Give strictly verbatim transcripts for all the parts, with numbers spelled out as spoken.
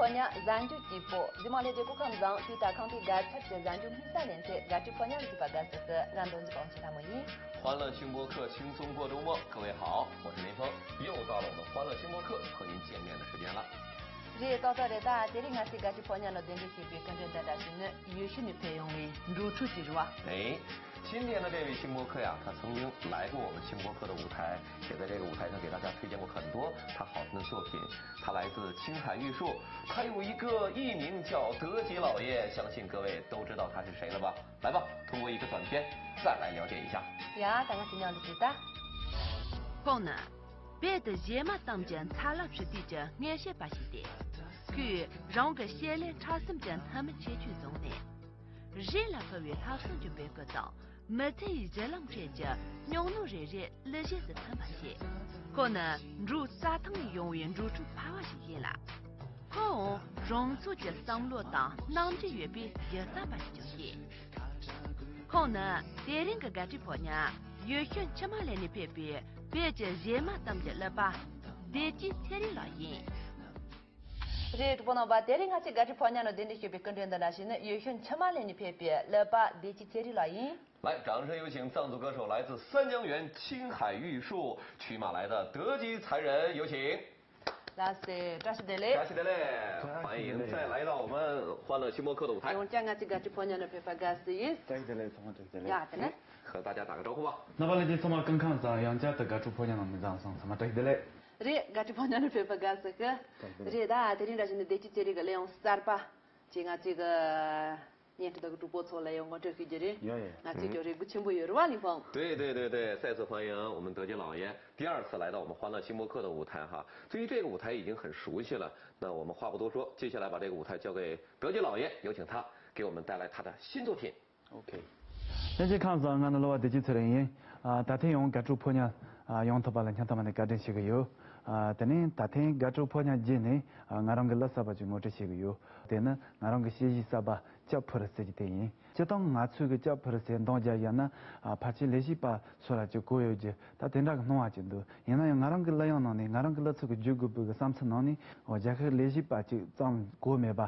ཕོ་ཉ་གཟའ་མཇུག་གི་པོ། གཟིགས་མོ་ལྷན་རྒྱས་སྐུ་ཁམས་བཟང་། དུས་དང་ཁང་པའི་དགའ་ཚལ་གྱི་གཟའ་མཇུག་སྙིང་ས་ལེན་ཚེ་དགའ་སྤྲོའི་ཕོ་ཉ་རུ་གྱུར་པ་དགའ་བསུ་ཞུ། ང་མདོ་འཛིན་པ་ཨོ་ཆེ་ལྷ་མོ་ཡིན། 欢乐轻播客，轻松过周末。各位好，我是林峰，又到了我们欢乐轻播客和您见面的时间了。 རེད། ཏག་ཏག་རེད། ད་དེ་རིང་ང་ཚོའི་དགའ་སྤྲོའི་ཕོ་ཉ་ནང་གདན་འདྲེན་ཞུས་པའི་སྐུ་མགྲོན་འདི་འདྲ་ཞིག་ནི་ཡུལ་ཤུལ་ནས་ཕེབས་ཡོང་བའི་འགྲོ་འཕྲུལ་གྱི་རུ་བ། 哎，今天的这位轻播客呀，他曾经来过我们轻播客的舞台，也在这个舞台上给大家推荐过很多他好听的作品。他来自青海玉树，他有一个艺名叫德吉老爷，相信各位都知道他是谁了吧？来吧，通过一个短片再来了解一下。 ཡ། ད་ང་ཚོ་མཉམ་དུ་བྱེད་ད། ཁོང་ནི་བོད་དུ་གཞས་མ་གཏམ་གྱི་མཚར་ལབ་ཧྲིལ་དུས་ཀྱི་སྔས་བཤད་པ་ཞིག་སྟེ། ཁོས་རང་གི་བཤད་ལས་ཕྲ་སུམ་གྱི་མཐའ་མི་ཁྱད་ཆོས་བཟུང་ནས། གཞས་ལ་ཕུལ་བའི་ལྷག་བསམ་གྱི་འབོད་སྐུལ་དང་མི་ཚེ་ཡི་བརྒྱུད་ལམ་ཁྲོད་ཀྱི་སྙིང་ནོར་རེ་རེ་གླུ་གཞས་སུ་ཐིམ་པ་བྱས། ཁོ་ནི་འབྲུག་རྩྭ་ཐང་ནས་ཡོང་བའི་འགྲོ་འཕྲུལ་འཕར་བ་ཞིག་ཡིན་ལ། ཁོའང་རང་ཚོད་ཀྱི་བསམ་བློ་དང་རྣམ་འགྱུར་ཡོད་པའི་སྒྱུ་རྩལ་པ་ཞིག་ཀྱང་རེད། ཁོང་ནི་དེ་རིང་གི་དགའ་སྤྲོའི་ཕོ་ཉ་ཡུལ་ཤུལ་འཆི་མ་ལེན་ནས་ཕེབས་པའི་བོད་ཀྱི་གཞས་མ་གཏམ་གྱི་གླུ་པ་བདེ་སྐྱིད་ཚེ་རིང་ལགས་ཡིན། རེད། གྲོགས་པོ་རྣམ་པ། དེ་རིང་ང་ཚོའི་དགའ་སྤྲོའི་ཕོ་ཉ་ནང་གདན་འདྲེན་ཞུས་པའི་སྐུ་མགྲོན་འདི་འདྲ་ཞིག་ནི་ཡུལ་ཤུལ་འཆི་མ་ལེན་ནས་ཕེབས་པའི་གླུ་པ་བདེ་སྐྱིད་ཚེ་རིང་ལགས་ཡིན། 来，掌声有请藏族歌手，来自三江源青海玉树，骑马来的德吉才人，有请。 ལགས་སེ། བཀྲ་ཤིས་བདེ་ལེགས། 感谢的嘞，欢迎再来到我们欢乐轻播客的舞台。 ཡང་བསྐྱར་ང་ཚོའི་དགའ་སྤྲོའི་ཕོ་ཉ་ནང་ཕེབས་པར་དགའ་བསུ་ཡིན། བཀྲ་ཤིས་བདེ་ལེགས། ཚང་མ་བཀྲ་ཤིས་བདེ་ལེགས། ཡ། དེ་ནས། 和大家打个招呼吧。 རྣམ་པ་ལྷན་རྒྱས་ཚང་མ་སྐུ་ཁམས་བཟང་། ཡང་བསྐྱར་དུ་དགའ་སྤྲོའི་ཕོ་ཉ་ནང་མི་བཟང་སོང་། ཚང་མ་བཀྲ་ཤིས་བདེ་ལེགས། རེད། དགའ་སྤྲོའི་ཕོ་ཉ་ནང་ཕེབས་པར་དགའ་བསུ་ཞུ། རེད། ད་དེ་རིང་འདྲ་ཞིག་ནི་བདེ་སྐྱིད་ཚེ་རིང་གི་གླུ་དབྱངས་གསར་པ་ཅིག་ང་ཚོའི་གི་སྙན་སྒྲོན་དང་གྲོགས་པོ་ཚོ་ལ་ཡང་ངོ་སྤྲོད་ཞུ་རྒྱུ་རེད། ཡོ་ཡོ། ང་ཚོས་ཀྱང་རེ་སྒུག་ཆེན་པོ་ཡོད་རེད་པ། ལིན་ཧྥང་། 对对对对，再次欢迎我们德吉老爷第二次来到我们欢乐轻播客的舞台哈。对于这个舞台已经很熟悉了，那我们话不多说，接下来把这个舞台交给德吉老爷，有请他给我们带来他的新作品。 OK。 ལྷན་རྒྱས་ཁམས་བཟང་། ང་ནི་གླུ་བ་བདེ་སྐྱིད་ཚེ་རིང་ཡིན། ཨ། ད་ཐེངས་ཡང་དགའ་སྤྲོའི་ཕོ་ཉ་ཨ་ཡོང་ཐུབ་པ་ལ་སྙིང་ཐག་པ་ནས་བཀའ་དྲིན་ཞུ་གི་ཡོད། ཨ། དེ་ནས་ད་ཐེངས་དགའ་སྤྲོའི་ཕོ་ཉ་བརྒྱུད་ནས་ཨ་ང་རང་གི་གླུ་གསར་པ་ཅིག་ངོ་སྤྲོད་བྱེད་ཀྱི་ཡོད། དེ་ནི་ང་རང་གི་དཔྱད་གཞིའི་གསར་པ་སྐྱབས་ཕུ་རུ་ཟེར་གྱི་དེ་ཡིན། སྤྱིར་བཏང་ང་ཚོས་གི་སྐྱབས་ཕུ་རུ་ཟེར་འདོན་རྒྱུ་ཡིན་ན། ཨ། ཕལ་ཆེར་ལས་བྱེད་པ་ཚོ་ལ་ཅིག་གོ་ཡོད་རྒྱུ་ད་དེ་འདྲ་གི་སྣང་བ་ཅིག་འདུག་ཡིན་ན་ཡང་ང་རང་གི་གླུ་དབྱངས་ནང་ནས། ང་རང་གི་གླུ་ཚིག་གི་བརྗོད་དགོས་པའི་གི་བསམ་ཚུལ་ནང་ནས། འོ། རྒྱ་གར་ལས་བྱེད་པ་ཅིག་ཙམ་གོ་མེད་པ།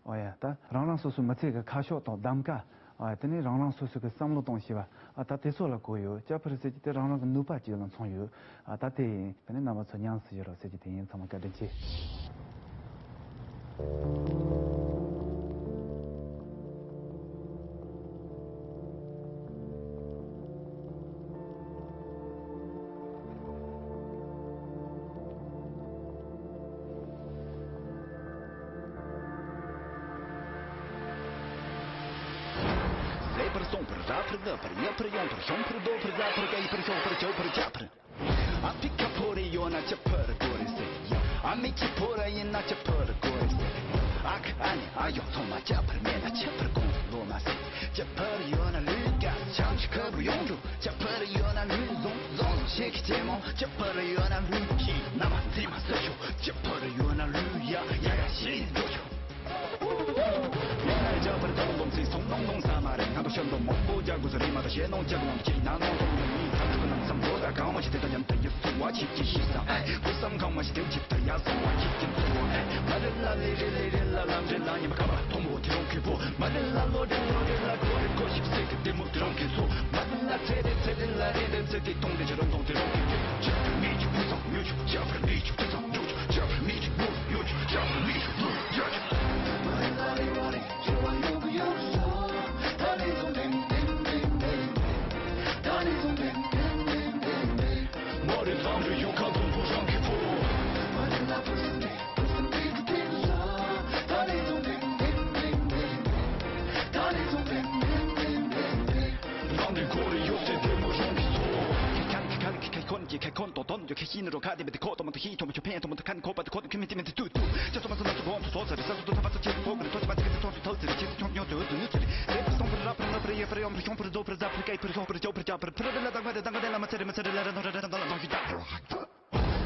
འོ་ཡ། ད་རང་རང་སོ་སོའི་མི་ཚེ་གི་ཁ་ཕྱོགས་དང་གདམ་ག། ཨ། དེ་ནས་རང་རང་སོ་སོ་གི་བསམ་བློ་གཏོང་ཤེས་པ། ཨ། ད་དེ་ཚོ་ལ་གོ་ཡོད། སྐྱབས་ཕུ་རུ་ཟེར་གྱི་དེ་རང་རང་གི་ནུས་པ་ཅིག་ལ་མཚོན་ཡོད། ཨ། ད་དེ་ཡིན། དེ་ནས་རྣམ་པ་ཚོ་ཉམས་སུ་བཞེས་རོགས་ཟེར་གྱི་དེ་ཡིན། ཚང་མ་བཀའ་དྲིན་ཆེ། ཟད་པར་སོང་བར་ར་ཕར་ལ་ཕར་ཡ་ཕར་ཡོང་ཕར་ཤོང་ཕར་རྡོ་ཕར་ཟ་ཕར་ཀ་ཡི་ཕར་ཤོག་ཕར་ཆོ་ཕར་ཆ་ཕར། ཨ་ཕི་ཁ་ཕོ་རེ་ཡོད་ན་ཅི་ཕར་དགོས་རེད་ཟེར་ཡ། ཨ་མི་ཁྱི་ཕོ་ར་ཡིན་ན་ཅི་ཕར་དགོས་རེད་ཟེར། ཨ་ཁ་ཨ་ནེ་ཨ་ཡོ་ཚང་མ་ཅི་ཕར་མེད་ན་ཆི་ཕར་དགོངས་ལོ་མ་ཟེར། ཅི་ཕར་ཡོད་ན་ལུས་ཀ་ཆང་ཆི་ཁ་བུ་ཡོང་འགྲོ། ཅི་ཕར་ཡོད་ན་ལུས་བཟུང་བཟུང་བཟུང་ཤེས་ཀྱི་ཅེ་མོ། ཅི་ཕར་ཡོད་ན་ལུས་ཀྱི་ན་མ་འཛིན་མ་ས་ཤོ། ཅི་ཕར་ཡོད་ན་ལུས་ཡ་ཡ་ཡ་ཤེས་འགྲོ་ཆོ། མེད་ན་རྒྱ་བར་དང་ལོང་ཚིག་སོང་ནོང་ནོང་ས་མ་རེད། ང་དང་ཤམ་དུ་མོག་པོ་རྒྱ་གུ་ས་རི་མ་དང་ཤེས་ནོང་ཅག་ལོང་ཅིག་ན་ནོང་ལོང་ཡོད་མི་ཐ་ཐུག་ནང་སམ་བོ་ད་གང་མ་ཞིག་དེ་ད་ཉམས་ཐ་ཡི་སུ་བ་ཅིག་ཅིག་ཤི་ས་ཨེ་ཁུ་སམ་གང་མ་ཞིག་དེ་ཅིག་ད་ཡ་སོང་བ་ཅིག་ཅིག་སོང་བ་ཨེ། མ་རེད་ལ་ལེ་རེད་ལེ་རེད་ལ་ལམ་རེད་ལ་ཉི་མ་ཁ་བ་མཐོང་བོ་དེ་རོང་ཁུ་བོ་མ་རེད་ལ་ལོ་རེད་ལོ་རེད་ལ་གོ་རེད་གོ་ཞིག་སེ་གི་དེ་མོ་དེ་རོང་ཁུ་སོ་མ་རེད་ལ་ཚེ་རེད་ཚེ་རེད་ལ་རེད་རེད་ཚེ་གི་གཏོང་རེད་ཅི་རོང་གཏོང་དེ་རོང་ཁུ་ཅག་མི་ཅིག་ཕུ་སང་ཡོད་ཅུ་ཅག་མི་ཅིག་ཕུ་སང་ཡོད་ཅུ། ཁོ་ནི་ཁ་ཁོ་ནི་ཏོ་ཏོ་ནི་ཇོ་ཁ་ཤི་ནི་རོ་ཁ་དེ་བེ་དེ་ཁོ་ཏོ་མོ་ཏོ་ཤི་ཐོ་མོ་ཆོ་ཕེ་ཡ་ཐོ་མོ་ཏོ་ཁ་ནི་ཁོ་པ་དེ་ཁོ་ཏོ་ཁི་མི་ཏི་མི་ཏི་ཏུ་ཏུ། ཅ་སོ་མ་སོ་ན་སོ་གོ་ཏོ་སོ་ཚ་རི་ས་སོ་ཏོ་ཐ་པ་ཚ་ཆེ་ཏོ་གི་ཏོ་ཏི་པ་ཏི་ཀ་ཏི་ཏོ་ཏོ་ཏོ་ཚི་རི་ཆེ་ཏི་ཆོ་ཉོ་ཏོ་ཏོ་ཉོ་ཚི་རི། རེ་པ་སོང་པ་ར་པ་ར་པ་ར་ཡ་པ་ར་ཡོམ་པ་ཤོང་པ་ར་ཛོ་པ་ར་ཛ་པ་ར་ཀ་ཡི་པ་ར་ཤོང་པ་ར་ཇོ་པ་ར་ཇ་པ་ར་པ་ར་བེ་ལ་དང་པ་ར་དང་ག་དེ་ལ་མ་ཚ་རི་མ་ཚ་རི་ལ་ར་ནོ་ར་ར་དང་ག་ལ་དང་ཤི་ད།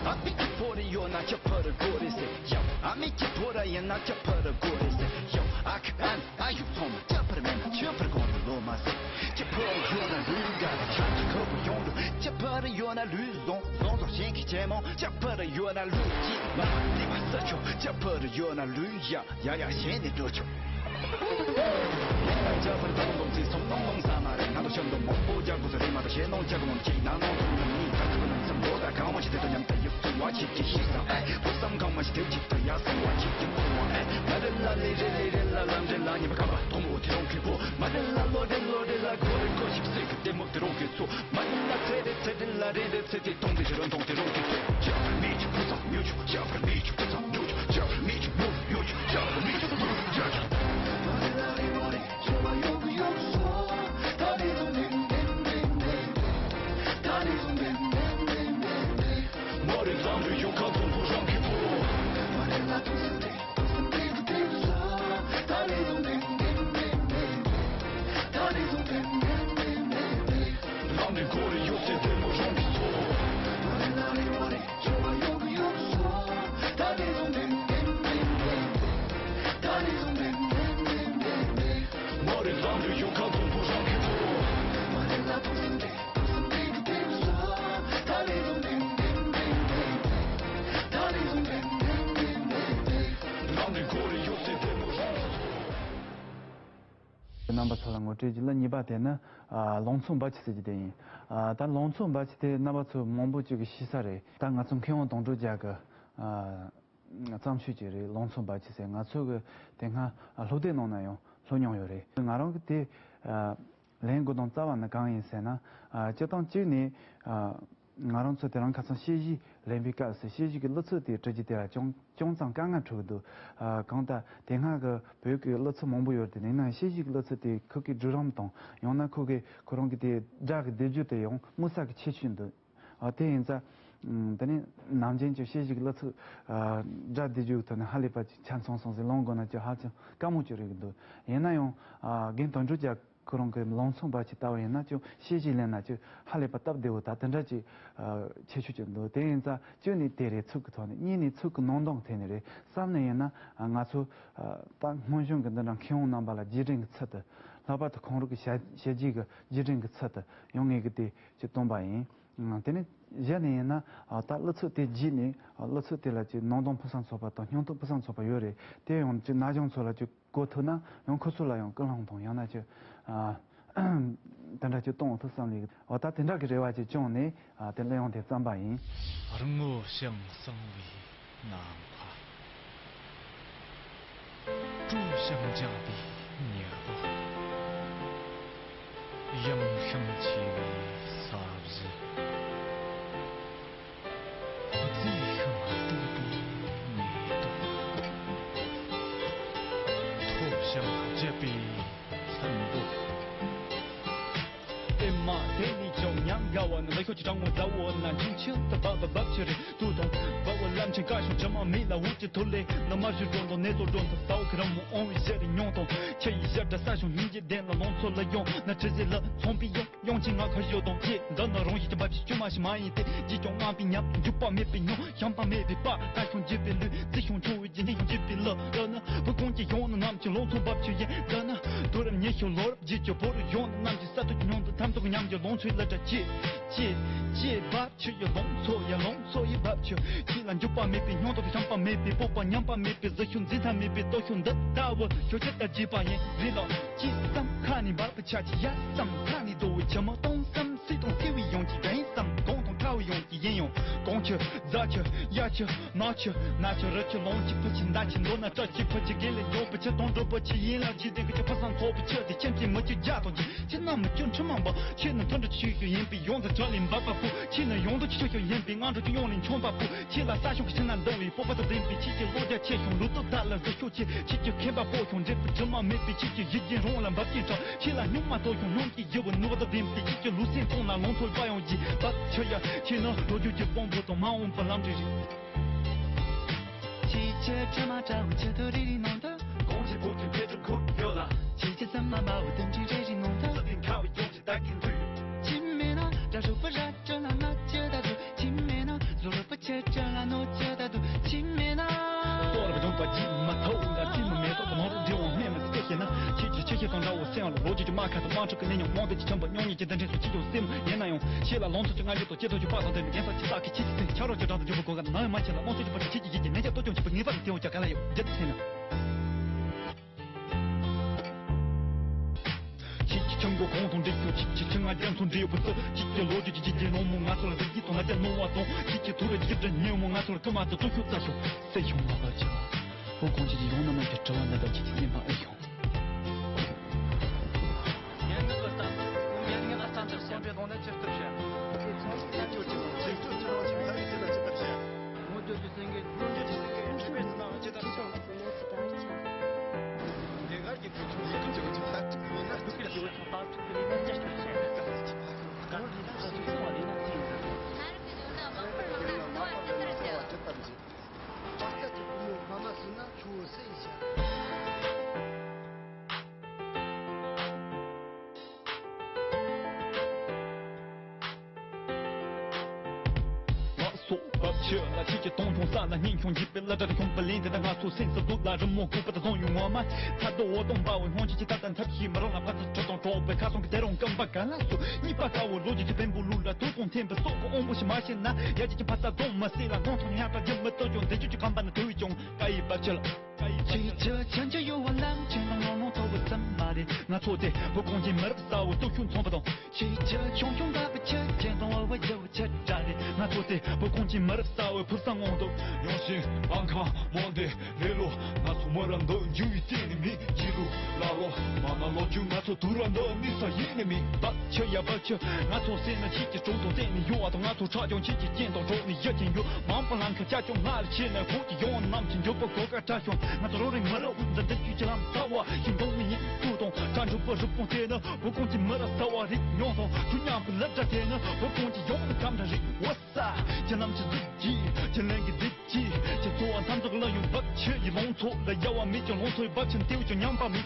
ཨ་མི་ཁྱི་ཕོ་རེ་ཡོད་ན་ཅི་ཕར་དགོས་རེད་ཟེར་ཡ། ཨ་མི་ཁྱི་ཕོ་ར་ཡིན་ན་ཅི་ཕར་དགོས་རེད་ཟེར་ཡ། ཨ་ཁ་ཨན་ཨ་ཡུ་ཚང་མ་ཅི་ཕར་མེད་ན་ཆི་ཕར་དགོས་ནི་ལོ་མ་ཟེར། ཅི་ཕར་ཡོད་ན་ལུས་དགའ་ལ་ཆ་ཅི་ཁ་བུ་ཡོང་འགྲོ། ཅི་ཕར་ཡོད་ན་ལུས་བཟུང་བཟུང་བཟུང་ གཞན་གྱི་ཇེ་མང་ཇ་ཕར་ཡོད་ན་ལུས་ཀྱི་མ་ལུས་པ་ས་ཆོག་ཇ་ཕར་ཡོད་ན་ལུས་ཡ་ཡ་ཡ་གཞན་ནས་འགྲོ་ཆོག་ཇ་ཕར་དང་དོམ་ཚིག་སོང་ནང་ནང་ས་མ་རེད། ང་ཚོ་ཤམ་དུ་མང་པོ་རྒྱག་དགོས་ས་རེད་མ་གཏོགས་ཞེད་སྣང་རྒྱག་གི་མང་གཅིག་ནང་ནང་དུ་ནང་གཉིས་ཀ་ཁུ་ནང་ཚང་མགོ་ད་གང་མ་ཞིག་དེ་ད་མཉམ་ད་ཡག་སོང་བ་ཅིག་གི་ཤེས་ས་ཨེ་ཕུགས་བསམ་གང་མ་ཞིག་དེ་ཅིག་ད་ཡག་སོང་བ་ཅིག་གི་ཕུགས་བ་ཨེ་མ་རེད་ལ་ལེ་རེད་ལེ་རེད་ལ་ལམ་རེད་ལ་ཉི་མ་ག་བ་དོམ་བུ་དེ་རང་གི་བུ་མ་རེད་ལ་ལོ་རེད་ལོ་རེད་ལ་གོ་རེད་གོ་ཞིག་སྲིད་གི་ལྟད་མོ་དེ་རང་གི་ཚོ། མ་ཡིན་ན་ཚེ་རེ་ཚེ་རེ་ལ་རེ་རེ་ཚེ་རེ་སྟོང་དེ་ཞེ་རོ་སྟོང་དེ་རོ་དེ་ཚོ། ཅག་མི་ཆུ་ཕུ་ཚང་མྱུ་ཆུ་ཅག་མི་ཆུ་ཕུ་ཚང་མྱུ་ཆུ་ཅག་མི་ཆུ་མྱུ་ཡོ་ཆུ་ཅག་མི་ཆུ་མྱུ་ཅག་མོ་རེ་ལང་རེ་ཡོ་ཁ་ཐོང་བུ་རང་གི་བུ། ལམ་ནས་འགོ་རེ་ཡོད་ཚེ་བདེ་མོ་རང་གི་ཚོ། མོ་རེ་ལམ་ནས་ཡོད་ཁ་ཐོང་བུ་རང་གི་ཚོ། ལམ་ནས་འགོ་རེ་ཡོད་ཚེ་བདེ་མོ་རང་གི་ཚོ། རྣམ་པ་ཚོ་ལ་ངོ་སྤྲོད་ཀྱི་གླུ་གཉིས་པ་དེ་ནི་ཨ་ལང་ཚོ་འབའ་ཆི་ཟེར་གྱི་དེ་ཡིན། ཨ་ད་ལང་ཚོ་འབའ་ཆི་དེ་རྣམ་པ་ཚོ་མང་པོ་ཅིག་གིས་ཤེས་ས་རེད། ད་ང་ཚོ་མཁས་དབང་དོན་གྲུབ་རྒྱལ་གྱི་ཨ་བརྩམས་ཆོས་ཅིག་རེད། ལང་ཚོ་འབའ་ཆི་ཟེར། ང་ཚོ་གི་དེ་སྔ་ཨ་སློབ་དེབ་ནང་ན་ཡང་ལྷོད་མྱོང་ཡོད་རེད། ང་རང་གི་དེ་ཨ་ལེན་དགོས་དོན་རྩ་བ་ནི་གང་ཡིན་ཟེར་ན། ཨ་སྤྱིར་བཏང་གཅིག་ནས་ཨ་ང་རང་ཚོ་དེ་རིང་ཁ་སང་དཔྱད་གཞི་ལེན་པའི་སྐབས་སུ་དཔྱད་གཞི་གི་གླུ་ཚིག་དེ་འབྲི་རྒྱུ་དེ་ལ་ཅུང་ཅུང་ཙམ་དཀའ་ངལ་འཕྲད་ཀྱི་འདུག་ཨ་གང་ལྟར་དེ་སྔ་གི་བོད་ཀྱི་གླུ་ཚིག་མང་པོ་ཡོད་དེ་ནས་ན་དཔྱད་གཞི་གི་གླུ་ཚིག་དེ་ཁོ་གི་སྒྲིག་རིམ་དང་ཡང་ན་ཁོ་གི་ཁོ་རང་གི་དེ་སྒྲ་གི་སྡེབ་སྦྱོར་དེ་ཡང་དམིགས་བསལ་གྱི་ཁྱད་ཆོས་འདུག་ཨ་དེ་ཡིན་ཙང་དེ་ནས་ནམ་རྒྱུན་གྱི་དཔྱད་གཞི་གི་གླུ་ཚིག་ཨ་སྒྲ་སྡེབ་སྦྱོར་གྱི་ཐོག་ནས་ཧ་ལས་པ་ཅིག་ཆ་ཚང་སོང་ཟེར་ལོང་དགོས་ན་ཅིག་ཧ་ཅང་དཀའ་མོ་ཅིག་རེད་ཀྱི་འདུག་ཡིན་ན་ཡང་ཨ་རྒན་དོན་གྲུབ་རྒྱལ་ཁོ་རང་གི་ལང་ཚོ་འབའ་ཆི་ལྟ་བུ་ཡིན་ན་ཅིག་དཔྱད་གཞི་ལེན་ན་ཅིག་ཧ་ལས་པ་སྟབས་བདེ་བོ་ད་དེ་འདྲ་ཅིག་ཨ་ཁྱད་ཆོས་ཅིག་འདུག་དེ་ཡིན་ཙང་གཅིག་ནས་དེ་རེད། ཚིག་གི་ཐོག་ནས། གཉིས་ནས་ཚིག་གི་ནང་དོན་ཐད་ནས་རེད། གསུམ་ནས་ཡིན་ན་ཨ་ང་ཚོ་ཨ་ད་སྔོན་བྱོན་གྱི་འདི་འདྲ་མཁས་དབང་རྣམ་པ་ལ་རྗེས་དྲན་གྱི་ཚུལ་དུ། ལྷག་པར་དུ་ཁོང་རང་གི་ཞལ་ཞལ་རྒྱུན་གྱི་རྗེས་དྲན་གྱི་ཚུལ་དུ་ཡང་ངས་གི་དེ་ཅིག་བཏོན་པ་ཡིན། ཨ་དེ་ནས་བཞི་ནས་ཡིན་ན་ཨ་ད་གླུ་ཚིག་དེ་བརྒྱུད་ནས་ཨ་གླུ་ཚིག་དེ་ལ་ཅིག་ནང་དོན་ཕུན་སུམ་ཚོགས་པ་དང་སྙིང་སྟོབས་ཕུན་སུམ་ཚོགས་པ་ཡོད་རེད། དེ་ཡང་ཅིག་ན་གཞོན་ཚོ་ལ་ཅིག་གོ་ཐུབ་ན་ཡང་ཁོ་ཚོ་ལ་ཡང་ཀུན་སློང་དང་ཡང་ན་ཅིག་ཨ་དེ་འདྲ་ཅིག་གཏོང་ཐུབ་བསམ་ལེ། འོ་ད་དེ་འདྲ་གི་རེ་བ་ཅིག་བཅངས་ནས་ཨ་དེ་གླུ་དབྱངས་དེ་བརྩམས་པ་ཡིན། རིང་མོ་ཞིང་གསང་བའི་ནམ་མཁའ། སྤྲོ་ཞིང་འཇའ་པའི་ཉི་ཟླ། ཡངས་ཤིང་ཆེ་བའི་ས་གཞི། མཛེས་ཤིང་སྡུག་པའི་མེ་ཏོག་མཐོ་ཞིང་རྒྱས་པའི་ལྷུན་པོ། ཨེ་མ་དེ་ནི་ཅུང་ཉམས་དགའ་བ་ནི། ལ་ཤོག་ཅིག་གྲང་མོ་ཟ་བོ་ན་འཇུ་ཆུ་ད་བབ་བབ་བབ་ཆུ་རེད། ཏུ་དང་བ་བོ་ལམ་ཆེན་ཀ་ཤོག་ཇི་མ་མི་ལ་འུ་ཅི་ཐུ་ལེ་ན་མ་ཞུ་འགྲོ་འདོ་ནེ་ཏོ་འགྲོ་འདོ་ས་འོ་ཁི་ར་མོ་ཨོང་བི་ཞེ་རི་ཉོང་དང་ཆེ་ཡི་ཞེ་འདྲ་ས་ཤོང་སྙིང་རྗེ་ལྡན་ལ་ལོང་ཚོ་ལ་ཡོང་ན་ཁྲི་ཟེ་ལ་ཚོང་པི་ཡོང་ཡོང་ཆེ་ང་ཁ་ཞོ་དང་ཅེ་འདི་ན་རོང་ཞིག་ཅི་བབ་ཞིག་ཅུ་མ་ཞིག་མ་ཡིན་ཏེ་ཇི་ཀྱང་ང་པི་ཉམས་འཇུག་པ་མེད་པའི་ཉོང་ཤམ་པ་མེད་པའི་པ་ད་ཤོང་འཇིབ་པའི་ལུས་རྩི་ཤོང་ཆུང་བའི་ཇི་འདི་ཤོང་འཇིབ་པའི་ལ་འདི་ན་བུ་ཀོང་ཅི་ཡོང་ན་ནམ་ཆེ་ལོང་ཚོ་བབ་ཆུ་ཡིན་འདི་ན་དུ་ར་ཉེ་ཤོ་ལོ་རབ། རྗེས་ཀྱི་བོ་རུ་ཡོང་ན་རྣམས་ཀྱི་ས་ཐོག་གི་སྙོང་དུ་ཐམ་ཐོག་གི་ཉམས་ཀྱི་ལོང་ཚོའི་ལ་གྲ་ཅེས་ཅེས་ཅེས་བབ་ཆུ་ཡི་ལོང་ཚོ་ཡི་ལོང་ཚོ་ཡི་བབ་ཆུ། ཁྱེད་ལ་འཇུག་པ་མེད་པའི་སྙོང་ཐོག་ཏུ་ཤམ་པ་མེད་པའི་སྤོབས་པ་ཉམས་པ་མེད་པའི་གཟི་ཤུགས་འཛིན་ཐབས་མེད་པའི་སྟོབས་ཤུགས་འདི་ལྟ་བུ་ཁྱོད་ཆེད་ལྟར་བགྱིས་པ་ཡིན་རེད་ལ། ཅི་བསམ་ཁ་ནས་འབར་བ་ཆ་ཅི་ཡ་བསམ་ཁ་ནས་རྡོ་བའི་ཆུ་མ་གཏོང་བསམ་སྲིད་དང་སྲིད་པའི་ཡོང་གི་གན་བསམ་གོང་དང་ཁ་བའི་ཡོང་གི་ཡིན་ཡང་གོང་ཆུ་རྫ་ཆུ་ཡ་ཆུ། ནག་ཆུ་ནག་ཆུ་རི་ཆུ་ལོང་ཆུ་ཕུ་ཆུ་མདའ་ཆུ་མདོ་ན་བཀྲ་ཆུ་ཕུ་ཆུ་དགེ་ལས་མགྱོགས་པའི་ཆུ་དང་འགྲོ་པོ་ཆུ་ཡིན་ལ་ཇི་ལྡན་གི་ཆུ་ཕུ་སང་ཚོགས་པའི་ཆུ་དེ་ཁྱིམ་མཚེས་མི་ཆུ་རྒྱ་དང་ཆུ་ཆུ་ན་མི་ཆུ་འཕྲུལ་མ་འབབ་ཆུ་ནི་མཐུན་གྲོགས་ཆུ་ཤོག་ཡིན་པའི་ཡོངས་སུ་ཆ་ལས་འབབ་པ་པོ་ཆུ་ནི་ཡོང་དུ་ཆུ་ཤོག་ཡིན་པའི་ང་འགྲོ་ཆུ་ཡོང་ལས་མཆོང་པ་པོ་ཆུ་ལ་ས་ཤོག་གི་ཆུ་ན་འདང་བའི་སྤོབས་པ་དང་ལྡན་པའི་ཆུ་ཀྱི་བློ་རྒྱ་ཆེ་ཤོག་ལུས་སྟོབས་དར་ལ་གཟི་ཤོག་ཆེ་ཆུ་ཀྱི་ཁེངས་པ་པོ་ཤོག་འབྲས་བུ་དྲི་མ་མེད་པའི་ཆུ་ཀྱི་ཡིད་ཀྱི་རང་ལ་འབབ་ཀྱི་དྲག་ཆུ་ལ་སྨྱུག་མ་གཏོགས་ཤོག་སྙོམས་ཀྱི་ཡུལ་བུ་ནུ་བ་དང་ལྡན་པའི་ཆུ་ཀྱི་ལུས་སེམས་གཏོང་ལ་ལོང་ཚོར་པ་ཡོང་གི་བབ་ཆུ་ཡ་ཆུ་ནི་ལོ་རྒྱུས་ཀྱི་དཔང་པོ་དང་མ་འོངས་པ་ལམ་རེ་རེ། ཆེ་ཆེ་ཁྲ་མ་ཁྲ་བོ་ཆེ་ཐོ་རི་རི་ནང་དུ། གོང་ཆེ་བུ་ཁྱུ་ཕེ་ཁྲུ་ཁུག་ཡོད་ལ། ཆེ་ཆེ་སམ་མ་མ་བོ་དུན་ཁྲི་རེ་རི་ནང་དུ། སི་ཏིང་ཁ་བའི་ཡོང་ཆེ་ད་གིན་དུ། ཆི་མེ་ན་ར་ཧྲུ་པ་ར་ཅ་ལ་ན་ཅི་ད་དུ། ཆི་མེ་ན་ཟུ་རུ་པ་ཆེ་ཅ་ལ་ནོ་ཅི་ད་དུ། ཆི་མེ་ན། ཏོ་ར་བ་ཇོང་པ་ཇི་མ་ཐོ་ལ་ཅི་མ་མེ་ཏོག་གི་ནོར་འདྲེ་བོ་སྨན་མི་སྐད་ཤེ་ན། ཆེ་ཆེ་ཆེ་ཆེ་དང་འདྲ་བོ། སེམས་ལ་ལོ་རྒྱུས་ཀྱི་དམག་ཁ་དང་དམག་འཁྲུག་གི་གནས་མྱོང་། རྨོངས་དད་ཀྱི་འཁྱམས་པ་མྱོང་ཉིད་ཀྱི་འདུ་འདྲེན་སོགས་ཅི་ཀྱང་སེམས་ཡིན་ན་ཡང་། ཤེས་ལ་ལང་ཚོ་གྱི་རྔ་རྒྱུད་དང་ལྕེ་ཐོག་གི་པགས་དང་ལྡན་པའི་རྒྱལ་ས་ཆེ་ས་ཀྱི་ཁྱེད་ཀྱི་སེམས། ཆ་རོགས་ཀྱི་གྲངས་དང་འཇུག་པའི་གོ་སྐབས། ནམ་ཡང་མ་ཆེ་ལ་དམངས་གཙོ་གྱི་བར་དུ་ཁྱེད་ཀྱི་ཡིད་ཀྱི་ནད་ཀྱང་ལྟོ་སྐྱོང་བྱེད་པའི་ངེས་པ་ལས་དེའང་ཀྱང་ག་ལ་ཡོད་རྒྱུ་ཚེ་ན། ཁྱེད་ཀྱི་ཆུ་མགོ་གོང་དང་འདྲེས་ཀྱང་ཁྱེད་ཀྱི་ཆུ་ང་རྒྱ་མཚོ་འདྲེས་ཡོད་པ་ཚོ། ཁྱེད་ཀྱི་ལོ་རྒྱུས་ཀྱི་ཁྱེད་ཀྱི་ནོར་མོ་ང་ཚོ་ལ་རིག་གཞི་དང་ལ་རྒྱ་ནོར་བ་དང་། ཁྱེད་ཀྱི་ཐུགས་རེ་ཡིད་དྲན་ཉོན་མོངས་ང་ཚོ་ལ་སྐུལ་མ་དང་སྟོབས་ཤུགས་སྩལ་ཤོག་སྲིད་གཞུང་ལ་བབ་ཆེ་བོད་གངས་ཅན་གྱི་ཡང་ན་ནམ་གྱི་དྲི་བ་འདི་ལྟར་ཁྱེད་ཀྱི་སེམས་པ་ཨེ་ཤོང་། སྙན་ངག་གི་གཏམ། སྙན་ངག་གི་གཏམ་ཚོར་སེམས་ཁྲལ་གཏོང་ན་ཇི་ལྟར་བྱ། དེ་ཚོ་ཁྱེད་ཚོ་ཁྱེད་ཚོ་ཁྱེད་ཚོ་ཁྱེད་ཚོ་ཁྱེད་ཚོ་ཁྱེད་ཚོ་ཁྱེད་ཚོ་ཁྱེད་ཚོ། ངོ་སྤྲོད་ཀྱི་སེང་གེ། ངོ་སྤྲོད་ཀྱི་སེང་གེ་འཁྲུལ་པའི་ཚོར་སྣང་ཇི་ལྟར་བྱ། ཁྱེད་ཚོ་ཁྱེད་ཚོ་ཇི་ལྟར་བྱ། ཉེ་སྔར་གྱི་དུས་ཚོད་ཡིད་ཀྱི་འཇུག་ཅིག་ལྷ་ཕྲུག་ཡིན་ན། ཐུགས་ཀྱི་ལྗིད་ཚོར་ལྟར་ཐུག་གི་ལས་ནས་ཅི་ལྟར་བྱ། སྐར་གྱི་ལྷ་ཚོགས་སྲུང་བ་ལས་ན་ཅི་ཡིན། ཚན་རིག་གི་ལྗོངས་ན་དམག་དཔོན་ལགས་ན་འགྲོ་བ་ཇི་ལྟར་བྱ། དྲག་སྐྱེད་ཀྱི་བུ་མོ་ཕ་མ་ཟིན་ན་ཆུ་བོ་སུ་ཡིས་བྱ། ལགས་སོ། བབ་ཆེ་ལ་ཁྱེད་ཀྱི་གཏོང་ཁྱོང་ས་ལ་སྙིང་ཁྱོང་འཇིགས་པའི་བླ་བྲག་ཁྱོང་པ་ལེན་དེ་ད་ང་ཚོ་སེམས་སུ་སྡུག་ལ་རི་མོ་བཀོད་པ་དང་བཟང་ཡོང་ངོ་མ། ཚ་རྡོ་འོ་དང་འབའ་བའི་སྔོན་ཆད་ཀྱི་ད་ལྟ་འཐབ་ཤེས་མི་རང་ལ་ཕ་ཚ་ཁྲི་དང་གྲོགས་པའི་ཁ་སང་གི་དེ་རང་སྐམ་པ་ག་ལ་སོ། གཉིས་པ་དཀར་བོ་ལོ་རྒྱུས་ཀྱི་བེམ་པོ་ལུག་ལ་དུག་དང་འཐེན་པའི་སྲོག་གི་དབང་པོ་ཞིག་མ་ཤེས་ན། ཡ་གཅིག་གི་ཕ་ས་སྡོམ་མ་སྲིད་ལ་མགོ་ཐོག་ཉག་ཕྲ་རྒྱུ་མི་གཏོང་ཀྱང་། འདི་རྒྱུད་ཀྱི་ཁམས་པ་ནི་དུ་བའི་ཀྱང་ཀ་ཡི་བབ་ཆེ་ལ། ཁྱེད་ཚོ་ཆང་ཆུ་གཡོ་བ་ལམ་ཆེན་ལ་ངོ་མ་ཐོབ་པ་ཙམ་མ་རེད། ང་ཚོ་དེ་བོད་གངས་ཅན་མི་རབས་གསར་བའི་སྟོབས་ཤུགས་མཚོན་པ་དང་། ཁྱེད་ཚོ་ཆུང་ཆུང་འདྲ་བའི་ཆ་རྐྱེན་དང་འོལ་བ་ཡོད་པའི་ཆ་འདྲ་རེད། ང་ཚོ་དེ་བོད་གངས་ཅན་མི་རབས་གསར་བའི་ཕུགས་བསམ་དབང་དུ། ཡངས་ཤིང་སྤང་ཁ་མང་དེ་རེད་ལོ། ང་ཚོ་མོ་ར་འདི་འཇུ་བའི་རྩེ་ནས་མིན་གྱི་ལུ་ལ་ལོ། མ་ན་ལོ་རྒྱུས་ང་ཚོ་དུ་ར་འདི་ནི་ས་ཡིན་ནི་མིན། བབ་ཆེ་ཡ་བབ་ཆེ། ང་ཚོ་སེམས་ན་ཁྱེད་ཀྱི་དྲུང་དུ་བརྟེན་ནས་ཡོང་བ་དང་། ང་ཚོ་ཁྲག་ཀྱང་ཁྱེད་ཀྱི་རྐྱེན་དང་འགྲོགས་ནས་ཡོད་ཀྱིན་ཡོད། མང་པོ་ལང་ཁ་ཅག་ཀྱང་ང་ལ་ཆེ་ན་ཁོག་ཀྱི་ཡོང་ནམ་གྱི་འགྱོད་པ་གོ་ཀ་ཁྲ་ཤོང་། ང་ཚོ་རོགས་རེས་མི་རོགས་འདི་འདི་རྒྱུད་ཀྱི་ལམ་ཚ་བ་ཞིག་འགྲོ་མི་ཉན། ཐུགས་དང་ཁྲ་འགྲུབ་པ་རུབ་གོང་དེ་ནི་བོད་གངས་ཀྱི་མི་རབས་གསར་བ་རིག་མྱོང་དང་ཁྱོད་མཉམ་པའི་ལབ་སྒྲ་དེ་ནི་བོད་གངས་ཀྱི་ཡོང་གམ་འདྲ་རིག་འོ་ས། ཁྱེད་རྣམས་ཀྱི་གཟུགས་ཀྱིས་ཁྱེད་ལན་གྱི་སྡིག་ཀྱིས་ཁྱེད་ཚོ་བ་མཚམས་འཇོག་ལ་ཡོང་བབ་ཆེ་ཡི་ལོང་ཚོ་ལ་ཡལ་བ་མེད་ཀྱང་ལོང་ཚོའི་བབ་ཆེན་ལྟེའུ་ཀྱང་ཉམས་པ་མེད།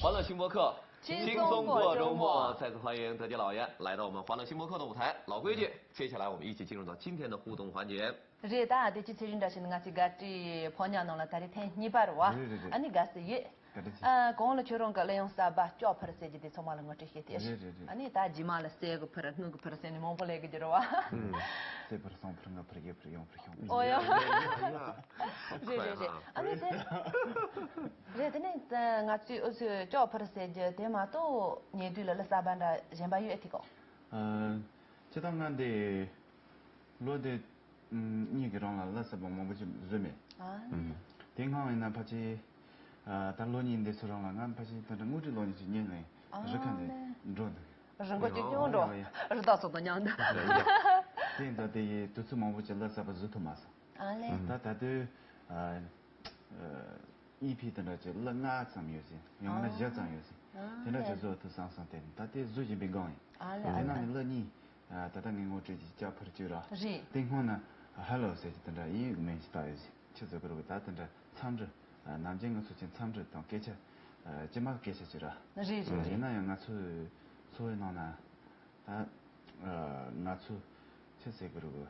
欢乐星播客，轻松过周末。再次欢迎德杰老爷来到我们欢乐星播客的舞台。老规矩，接下来我们一起进入到今天的互动环节。རེད། ད་དེ་ཅི་ཚེ་རིང་འདྲ་ཞིག་ནི་ང་ཚོའི་དགའ་སྤྲོའི་ཕོ་ཉ་ནང་ལ་ད་རེས་ཐེངས་གཉིས་པ་རེད་བ། རེད་རེད་རེད། ཨ་ནི་དགའ་སི་ཡོད། བཀའ་དྲིན་ཆེ། ཨ། གོང་ལ་ཁྱོད་རང་གི་གླུ་དབྱངས་གསར་པ་སྐྱོ་ཕུར་ཟེར་གྱི་དེ་ཚང་མ་ལ་ངོ་སྤྲོད་བྱས་ཏེ། རེད་རེད་རེད། ཨ་ནི་ད་རྗེས་མ་ལ་གསེར་གྱི་ཕུར་དངུལ་གྱི་ཕུར་ཟེར་ནས་མང་པོ་ལས་ཀྱི་རྒྱུ་རེད་བ། ཨུམ། གསེར་ཕུར་སྲང་ཕུར་དངུལ་ཕུར་གཡུ་ཕུར་ཡོང་ཕུར་ཤོང་། ཨོ་ཡ། ཡ་ཡ་ཡ། རེད་རེད་རེད། ཨ་ནི་དེ། རེད། དེ་ནས་ང་ཚོའི་ཨུ་ཚོའི་སྐྱོ་ཕུར་ཟེར་རྒྱུ་དེ་མ་གཏོགས་ཉེ་དུས་ལ་གླུ་གསར་པ་འདྲ་གཞན་པ་ཡོད་དེ་གོ། ཨ། སྤྱིར་བཏང་ང་འདི། ལོ་དེ་གཉིས་ཀྱི་རིང་ལ་གླུ་གསར་པ་མང་པོ་ཞིག་བཟོས་མེད། ཨ། ཨུམ། དེ་སྔོན་ཡིན་ན་ཕལ་ཆེར། ཨ། ད་ལོ་གཉིས་འདས་ཚུལ་རིང་ལ་ང་ཕལ་ཆེར་དེ་འདྲ་དངུལ་ཁྲིའི་ལོ་གཉིས་ཤིག་རྙེད་ནས། ཨ་རི་ཁ་ནས་ལེ། འགྲོ་འདུག་རི་མགོ་ཅིག་ཅུང་འགྲོ། ཡ་ཡ། རི་དྭགས་སོགས་དང་མཉམ་དུ། དེ་ཡིན་ད་དེ་ཡི་དུས་ཚོད་མང་པོ་ཅིག་གླུ་གསར་པ་བཟོ་ཐུབ་མ་སོང་། ཨ་ལེ། ད་ད་དུས། ཨ། ཨ། ཨི་ཕི་དེ་འདྲ་ཅིག་གླུ་ལྔ་ཙམ་ཡོད་ཟིན། ཡང་ན་ཨ། བཞི་ཙམ་ཡོད་ཟིན། ཨ་དེ་འདྲ་ཅིག་ལེ། བཟོ་ཐུབ་སོང་བསམ་སྟེ་ད་དེ་བཟོ་བཞིན་པའི་སྒང་ཡིན། ཨ་ལེ། དེ་ནང་ནས་གླུ་གཉིས། ཨ། ད་ལྟ་ངས་ངོ་སྤྲོད་ཀྱི་སྐྱོ་ཕུར་གཅིག་ར། རེད། དེ་སྔོན་ན་ཧེ་ལོ་ཟེར་གྱི་དེ་འདྲ་དབྱིན་ཡིག་མིང་ཞིག་བཏགས་ཡོད་ཟིན། ཁྱེད་ཚོ་གི་རུ་ད་དེ་འདྲ་འཚམས་འདྲི། ཨ། ནམ་རྒྱུན་ང་ཚོ་ཀྱི་འཚམས་འདྲི་དང་སྐད་ཆ། ཨ། སྤྱི་མ་སྐད་ཆ་ཅིག་ར། རེད་རེད། ཡིན་ན་ཡང་ང་ཚོའི་འཚོ་བའི་ནང་ན། ད། ཨ། ང་ཚོ་ཆི་ཟེར་གི་རུ།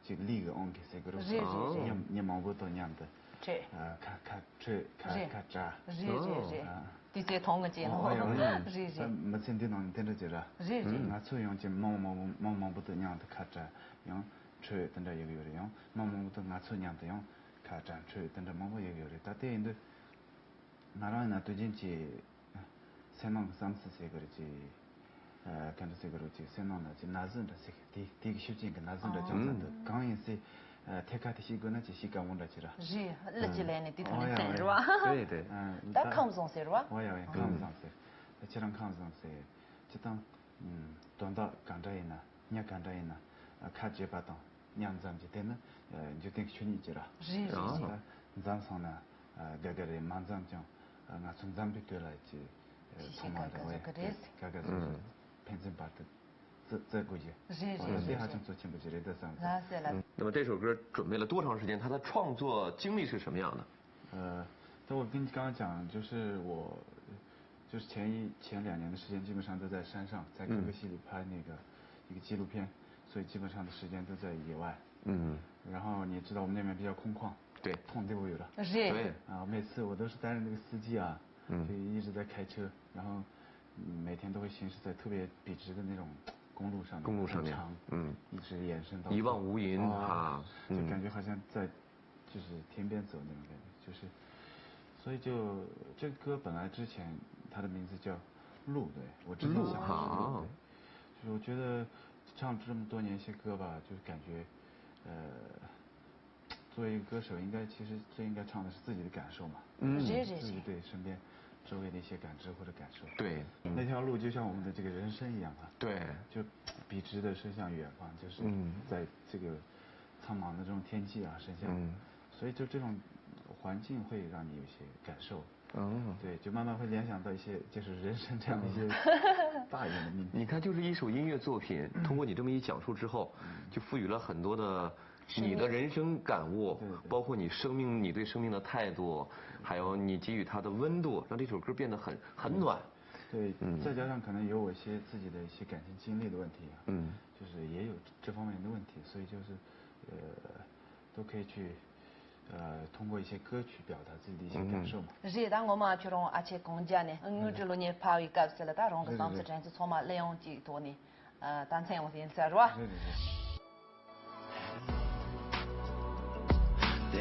ཅིག་ལི་གི་ཨོང་གི་ཟེར་གི་རུ། རེད་རེད་རེད། མི་མི་མང་པོ་དང་མཉམ་དུ། འཕྲད། ཨ། ཁ་ཁ་འཕྲོད། ཁ་རེད། ཁ་བཀྲ། རེད་རེད་རེད། ཨ། དུས་ཚོད་ཐུང་ངུ་ཅན། ཨོ་ཡ་ཡ། རེད་རེད། ད་མི་ཚེ་འདི་ནང་ནས་དེ་འདྲ་ཅིག་ར། རེད་རེད། ང་ཚོ་ཡང་ཅིག་མི་མང་པོ་མི་མང་པོ་དང་མཉམ་དུ་ཁ་བཀྲ་ཡང་འཕྲོད་དེ་འདྲ་ཡོད་ཀྱི་ཡོད་རེད། ཡང་མི་མང་པོ་དང་ང་ཚོ་མཉམ་དུ་ཡང་ཁ་བཀྲ་འཕྲོད་དེ་འདྲ་མང་པོ་ཡོད་ཀྱི་ཡོད་རེད། ད་དེ་ཡིན་དུས། ང་རང་ཡིན་ན་དུས་རྒྱུན་གྱི་སེམས་ནང་གི་བསམ་ཚུལ་ཟེར་གི་རེད་ཅིག་ཨ། ག་འདྲ་ཟེར་གི་རེད་ཅིག་སེམས་ནང་ན་ཅིག་ན་ཟུག་འདྲ་ཟེར་གི་དེ་དེ་གི་ཤུགས་རྐྱེན་གྱི་ན་ཟུག་འདྲ་ཅུང་ཙམ་འདུག་ཨང་། གང་ཡིན་སྲིད། ཨ། ཐད་ཀར་དེ་ཤེས་དགོས་ན་ཅིག་ཤེས་དཀའ་བོ་འདྲ་ཅིག་ར། རེད། གླུ་ཅིག་ལེན་ནས་དེ་ཐོག་ནས་ཨོ་ཡ་ཚན་རེད་བ། ཨོ་ཡ། རེད་རེད། ཨ། ད་ད་ཁམས་བཟང་ཟེར་བ། ཨོ་ཡ་ཨོ་ཡ། ཁམས་བཟང་ཟེར། ད་ཁྱེད་རང་ཁམས་བཟང་ཟེར། སྤྱིར་བཏང་། ཨ། དོན་དག་ག་འདྲ་ཡིན་ན། ཉ་ག་འདྲ་ཡིན་ན། ཨ། ཁ་བརྗེད་པ་དང་མཉམ་འཛོམས་ཀྱི་དེ་ནི། ཨ། འཇིག་རྟེན་གྱི་ཆོས་ཉིད་ཅིག་ར། རེད་རེད་རེད། ད་འཛོམས་སོང་ན། ཨ། དགའ་དགའ་རེད། མ་འཛོམས་ཀྱང་། ཨ། ང་ཚོ་འཛོམས་པའི་དུས་ལ་ཅིག་ཨ། ཚང་མ་དང་ཨེ་དགའ་དགའ་ཟིག་རེད། དགའ་དགའ་ཟིག་རེད། ཕན་ཚུན་བར་དུ་བརྩི་བརྩི་དགོས་རྒྱུ། རེད་རེད། དེ་ཧ་ཅང་གཙོ་ཆེན་པོ་ཞིག་རེད་ད་བསམ། ལགས་སེ་ལགས། 那么这首歌准备了多长时间？它的创作经历是什么样的？ 呃，但我跟你刚刚讲，就是我，就是前一前两年的时间，基本上都在山上，在可可西里拍那个一个纪录片，所以基本上的时间都在野外。嗯，然后你也知道我们那边比较空旷，对，空地不有了。是。对。啊，每次我都是担任那个司机啊，嗯，就一直在开车，然后嗯每天都会行驶在特别笔直的那种公路上面，公路上面，很长，嗯，一直延伸到一望无垠啊，啊，就感觉好像在就是天边走那种感觉，就是，所以就这个歌本来之前它的名字叫《路》，对，我之前想的是《路》，对，就是我觉得唱了这么多年一些歌吧，就是感觉，呃，作为一个歌手，应该其实最应该唱的是自己的感受嘛，嗯，是是是，自己对身边周围的一些感知或者感受。对，那条路就像我们的这个人生一样啊，对，就笔直的伸向远方，就是在这个苍茫的这种天际啊，伸向，所以就这种环境会让你有一些感受。哦，对，就慢慢会联想到一些就是人生这样的一些大一点的命题。你看，就是一首音乐作品，通过你这么一讲述之后，就赋予了很多的你的人生感悟，对对对，包括你生命，你对生命的态度，还有你给予它的温度，让这首歌变得很很暖。对，再加上可能有我一些自己的一些感情经历的问题啊，嗯，就是也有这方面的问题，所以就是，呃，都可以去，呃，通过一些歌曲表达自己的一些感受嘛。རེད། ད་ངོ་མ་ཁྱོད་རང་ཨ་ཆེ་གངས་རྒྱབ་ནས་དངུལ་ཀྲི་ལོ་ཉེ་ཕ་བའི་སྐབས་སུ་ལ་ད་རང་གི་བསམ་ཚུལ་དྲན་ཚུལ་ཚང་མ་གླེང་ཡོང་གཅིག་ཐོག་ནས། ཨ། ད་མཚན་ཡོང་ཟིན་ཚར་བ། རེད་རེད་རེད།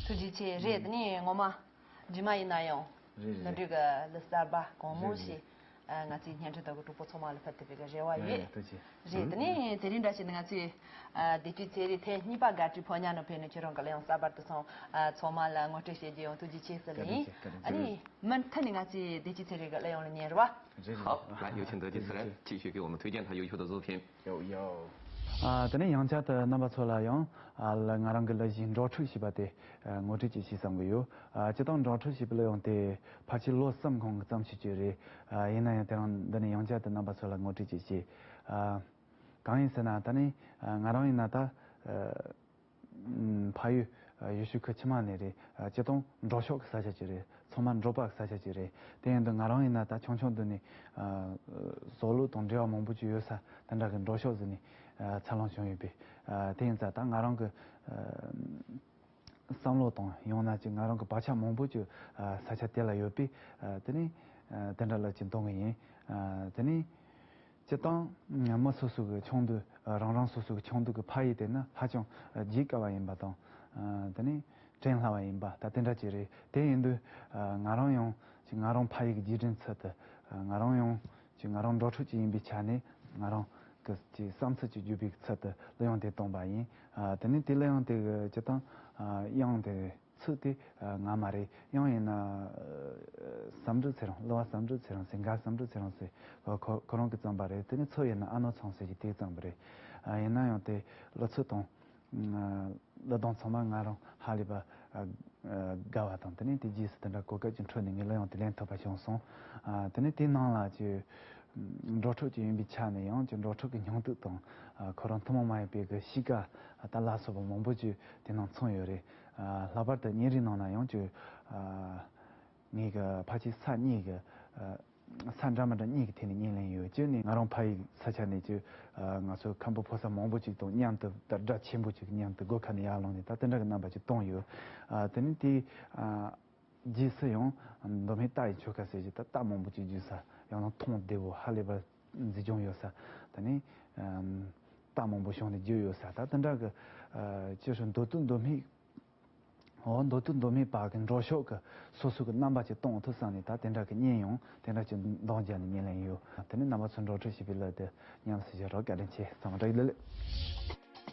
ཐུགས་རྗེ་ཆེ། རེད། དེ་ནས་ངོ་མ། རྗེས་མ་ཡིན་ན་ཡང་། རེད་རེད། ནོར་འཁྲུལ་གྱི་གླུ་གསར་པ་གང་མང་ཞིག་ང་ཚོའི་བརྙན་འཕྲིན་ཐོག་གི་གྲོགས་པོ་ཚང་མ་ལ་ཕུལ་ཐུབ་པའི་རེ་བ་ཡོད། ཐུགས་རྗེ་ཆེ། རེད། དེ་ནས་དེ་རིང་འདྲ་བྱས་ནས་ང་ཚོའི་བདེ་སྐྱིད་ཚེ་རིང་ཐེངས་གཉིས་པ་དགའ་སྤྲོའི་ཕོ་ཉ་ནང་ཕེབས་ནས་ཁྱེད་རང་གི་གླུ་དབྱངས་གསར་པ་དེ་ཚང་ཚང་མ་ལ་ངོ་སྤྲོད་བྱེད་རྒྱུ་ཡང་ཐུགས་རྗེ་ཆེ་ཟེར་ལ་ཡིན། ཨ་ནི་མུ་མཐུད་ནས་ང་ཚོའི་བདེ་སྐྱིད་ཚེ་རིང་གི་གླུ་དབྱངས་ལ་ཉན་རོགས། རེད་རེད། 好，来，有请德基词人继续给我们推荐他优秀的作品。 ཡོ་ཡོ། ཨ། དེ་ནས་ཡང་བསྐྱར་དུ་རྣམ་པ་ཚོ་ལ་ཡང་ཨ་ལ་ང་རང་གི་གླུ་གཞས་འགྲོ་འཕྲུལ་ཞེས་པ་དེ་ཨ་ངོ་སྤྲོད་ཅིག་ཞུས་བསམ་གི་ཡོད། ཨ། སྤྱིར་བཏང་འགྲོ་འཕྲུལ་ཞེས་པའི་གླུ་དབྱངས་དེ་ཕལ་ཆེར་ལོ་གསུམ་གོང་གི་བརྩམས་ཆོས་ཅིག་རེད། ཨ། ཡིན་ན་ཡང་དེ་རིང་འདི་ནས་ཡང་བསྐྱར་དུ་རྣམ་པ་ཚོ་ལ་ངོ་སྤྲོད་ཅིག་བྱས། ཨ། གང་ཡིན་ཟེར་ན་ད་ནི་ཨ་ང་རང་ཡིན་ན་ད་ཨ། ཕ་ཡུལ་ཡུལ་ཤུལ་ཁུལ་ཕྱི་མ་ནས་རེད། སྤྱིར་བཏང་འགྲོ་ཕྱོགས་ཀྱི་ས་ཆ་ཅིག་རེད། ཚང་མ་འགྲོ་པ་གི་ས་ཆ་ཅིག་རེད། དེ་ཡིན་དུས་ང་རང་ཡིན་ན་ད་ཆུང་ཆུང་དུས་ནས་བཟོ་ལུགས་དང་འབྲེལ་བ་མང་པོ་ཅིག་ཡོད་ས་དེ་འདྲ་གི་འགྲོ་ཕྱོགས་ཟིག་ནས་འཚར་ལོངས་བྱུང་ཡོད་པས། དེ་ཡིན་ཙང་ད་ང་རང་གི་བསམ་བློ་དང་ཡང་ན་ཅིག་ང་རང་གི་བག་ཆགས་མང་པོ་ཅིག་ས་ཆ་དེ་ལ་ཡོད་པས། དེ་ནས་དེ་འདྲ་ལ་ཅིག་འདོན་གི་ཡིན། དེ་ནས། སྤྱིར་བཏང་མི་སོ་སོ་གི་ཆུང་དུས་རང་རང་སོ་སོ་གི་ཆུང་དུས་ཀྱི་ཕ་ཡུལ་དེ་ནི་ཧ་ཅང་བརྗེད་དཀའ་བ་ཡིན་པ་དང་། དེ་ནས་དྲན་སླ་བ་ཡིན་པ་ད་དེ་འདྲ་ཅིག་རེད། དེ་ཡིན་དུས་ང་རང་ཡང་ཅིག་ང་རང་ཕ་ཡུལ་གྱི་རྗེས་དྲན་ཚུལ་དུ་ང་རང་ཡང་ཅིག་ང་རང་འགྲོ་འཕྲུལ་ཅིག་ཡིན་པའི་ཆ་ནས་ང་རང་གི་ཅིག་བསམ་ཚུལ་ཅིག་བརྗོད་པའི་ཚུལ་དུ་གླུ་དབྱངས་དེ་བཏང་པ་ཡིན། དེ་ནས་དེ་གླུ་དབྱངས་དེ་གི་སྤྱིར་བཏང་དབྱངས་དེ། ཚིག་དེ་ང་མ་རེད། ཡང་ཡིན་ན་བསམ་གྲུབ་ཚེ་རིང་། གླུ་བ་བསམ་གྲུབ་ཚེ་རིང་ཟེར། མགར་བསམ་གྲུབ་ཚེ་རིང་ཟེར། ཁོ་ཁོ་རང་གིས་བརྩམས་པ་རེད། དེ་ནས་ཚིག་ཡིན་ན་ཨ་ནོ་ཚང་ཟེར་གྱི་དེས་བརྩམས་པ་རེད། ཡིན་ན་ཡང་དེ་གླུ་ཚིག་དང་གླུ་གདངས་ཚང་མ་ང་རང་ཧ་ལས་པ་ དགའ་བ་དང་། དེ་ནས་དེ་རྗེས་སུ་དེ་འདྲ་གོ་སྐབས་ཅིག་འཕྲོད་ནས་ངའི་གླུ་དབྱངས་དེ་ལེན་ཐུབ་པ་བྱུང་སོང་། ཨ། དེ་ནས་དེའི་ནང་ལ་ཅིག་འགྲོ་འཕྲོད་ཅིག་ཡིན་པའི་ཆ་ནས་ཡང་ཅིག་འགྲོ་འཕྲོད་ཀྱི་སྙིང་སྟོབས་དང་། ཨ། ཁོ་རང་ཐུན་མོང་མ་ཡིན་པའི་གི་གཤིས་ཀ་ད་ལ་སོགས་པ་མང་པོ་ཅིག་དེ་ནང་མཚོན་ཡོད་རེད། ཨ། ལྷག་པར་དུ་ཉིན་རེའི་ནང་ལ་ཡང་ཅིག་ཨ། ངའི་གི་ཕལ་ཆེར་ས་གཉིས་གི། ཨ། ས་འདྲ་མི་འདྲ་གཉིས་ཀྱི་ཐད་ནས་བརྙན་ལེན་ཡོད། གཅིག་ནི་ང་རང་ཕ་ཡུལ་ས་ཆ་ནས་ཀྱི། ཨ། ང་ཚོ་མཁན་པོ་ཕོ་གསར་མང་པོ་ཅིག་དང་མཉམ་དུ་ད་སྒྲ་ཆེན་པོ་ཅིག་མཉམ་དུ་སྒོ་ཁ་ནས་ཡར་ལངས་ནས་ད་དེ་འདྲ་གི་རྣམ་པ་ཅིག་བཏང་ཡོད། ཨ། དེ་ནི་དེ། ཨ། རྗེས་སུ་ཡང་མདོ་སྨད་རྟ་ཡི་ཆོལ་ཁ་ཟེར་གྱི་ད་རྟ་མང་པོ་ཅིག་རྒྱུག་ས། ཡང་ན་མཐོང་བདེ་བོ་ཧ་ལས་པ་མཛེས་ལྗོངས་ཡོད་ས། དེ་ནི། ཨམ། རྟ་མང་པོ་ཞོན་ནས་རྒྱུག་ཡོད་ས། ད་དེ་འདྲ་གི། ཨ། ཅི་ཞིག་མདོ་སྟོད་མདོ་སྨད། འོ། མདོ་སྟོད་མདོ་སྨད་བར་གྱི་འགྲོ་ཕྱོགས་ཀྱི་སོ་སོ་གི་རྣམ་པ་ཅིག་སྟོན་ཐུབ་བསམ་ནས་ད་དེ་འདྲ་གི་བརྙན་ཡང་དེ་འདྲ་ཅིག་འདང་བརྒྱབ་ནས་བརྙན་ལེན་ཡོད། དེ་ནས་རྣམ་པ་ཚོ་འགྲོ་འཕྲོད་བྱེད་པའི་གླུ་དེ་ཉམས་སུ་བཞེས་རོགས། བཀའ་དྲིན་ཆེ། ཚང་མ་བཀྲ་ཤིས་བདེ་ལེགས།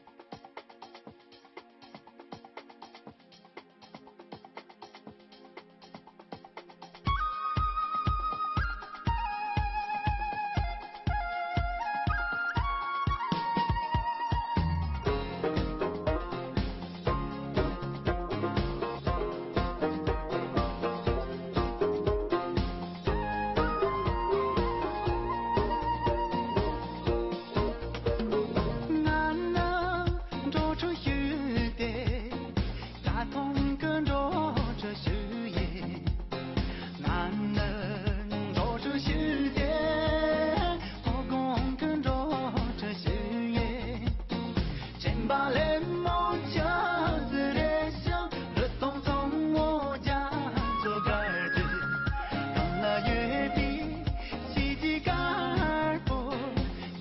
ང་ནི་འགྲོ་འཕྲོད་ཞུས་ཏེ། ད་དུང་གི་འགྲོ་འཕྲོད་ཞུ་ཡི། ང་ནི་འགྲོ་འཕྲོད་ཞུས་ཏེ། ཧོ་གོང་གི་འགྲོ་འཕྲོད་ཞུ་ཡི། སྦྱིན་པ་ལེན་མོ་ཆ་ཟི་རེ་ཞང་རི་སྟོང་ཚང་མོ་རྒྱ་མཚོ་གར་དུ། གང་ལ་ཡོད་པའི་ཞི་བདེ་དཀར་པོ།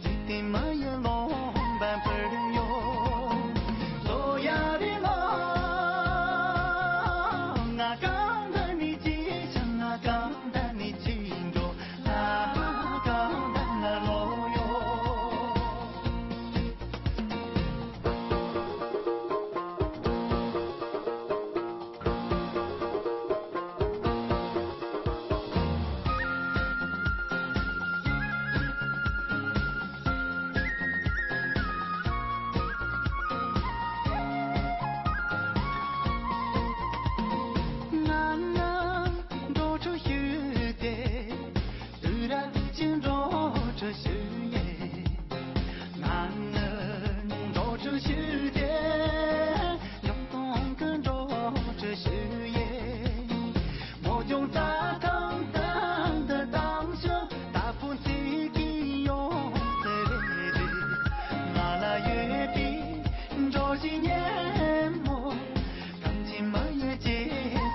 འཇིག་རྟེན་མི་ཡི་ལོང་བན་ཕུར་ཡོད། ལོ་ཡ་རེ་ལོ། ང་གང་ད་ནི་ཅི་ཞང་ང་གང་ད་ནི་ཅི་འགྲོ། ལ་གང་ད་ང་ལོ་ཡོད། ང་ནི་འགྲོ་འཕྲོད་ཞུས་ཏེ། དུས་རབས་ཀྱི་འགྲོ་འཕྲོད་ཞུ་ཡི། ང་ནི་འགྲོ་འཕྲོད་ཞུས་ཏེ། ཉོག་གཏོང་གི་འགྲོ་འཕྲོད་ཞུ་ཡི། མོ་ཅུང་རྩྭ་ཐང་དང་དུ་བཏང་ཞོག་ད་ཕོ་ཚིག་གི་ཡོང་ཟེར་རེད། ང་ལ་ཡོད་པའི་འགྲོ་བཞིན་ཉན་མོ། གང་ཅི་མ་ཡ་ཅེ་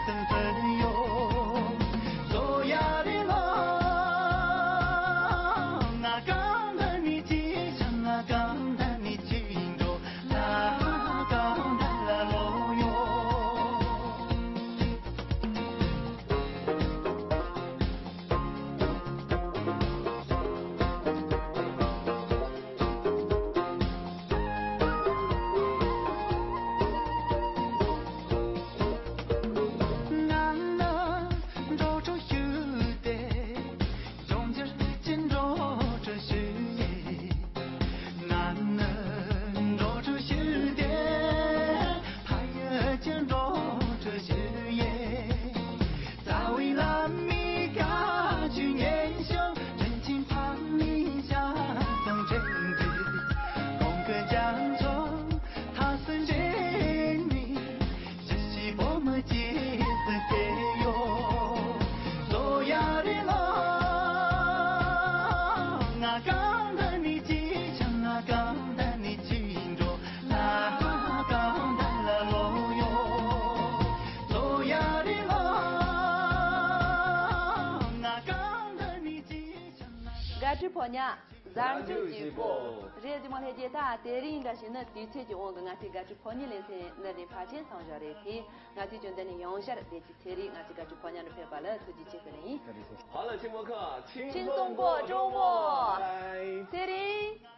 སེམས་ཚོར་ཡོད། ལོ་ཡ་རེ་ལོ། ང་གང་ད་ནི་ཅི་ཞང་ང་གང་ད་ནི་ཅི་འགྲོ། ལ་གང་ད་ལ་ལོ་ཡོད། ང་ནི་འགྲོ་འཕྲོད་ཞུས་ཏེ། ལྗོངས་རྒྱུ་ཅི་འགྲོ་འཕྲོད་ཞུ་ཡི། ང་ནི་འགྲོ་འཕྲོད་ཞུས་ཏེ། ཕ་ཡུལ་ཅི་འགྲོ་འཕྲོད་ཞུ་ཡི། རྩ་བའི་ལམ་མི་ཀ་ཅུ་ཉན་ཞོག་དྲིན་ཆེན་ཕ་མའི་ཞལ་གསུང་དྲན་དུས། གོང་གི་རྒྱ་མཚོ་ཐགས་སུ་འདྲེན་ནས། ཞི་བྱེད་བོད་མི་སྐྱེས་སུ་བསྐྱལ་ཡོད། ལོ་ཡ་རེ་ལོ། ང་གང་ད་ནི་ཅི་ཞང་ང་གང་ད་ནི་ཅི་འགྲོ། ལ་གང་ད་ལ་ལོ་ཡོད། ལོ་ཡ་རེ་ལོ། ང་གང་ད་ནི་ཅི་ཞང་ང་། དགའ་སྤྲོའི་ཕོ་ཉ། གཟའ་མཇུག་གཅིག་པོ། རེད། རྗེས་མ་ལྷན་རྒྱས། ད་དེ་རིང་འདྲ་ཞིག་ནི་དུས་ཚོད་ཀྱི་དབང་གིས་ང་ཚོའི་དགའ་སྤྲོའི་ཕོ་ཉའི་ལེ་ཚན་འདི་ནས་ཕལ་ཆེར་མཚམས་བཞག་རེད་དེ། ང་ཚོས་ཀྱང་འདི་ནས་ཡང་བསྐྱར་བདེ་སྐྱིད་ཚེ་རིང་ང་ཚོའི་དགའ་སྤྲོའི་ཕོ་ཉ་ནང་ཕེབས་པ་ལ་ཐུགས་རྗེ་ཆེ་ཟེར་ནས་ཡིན། ཧ་ལ་ཆེན་མོ་ཁ་ཆིང་ཆིང་སྟོང་པོ་ཀྲོང་པོ། ཚེ་རིང་།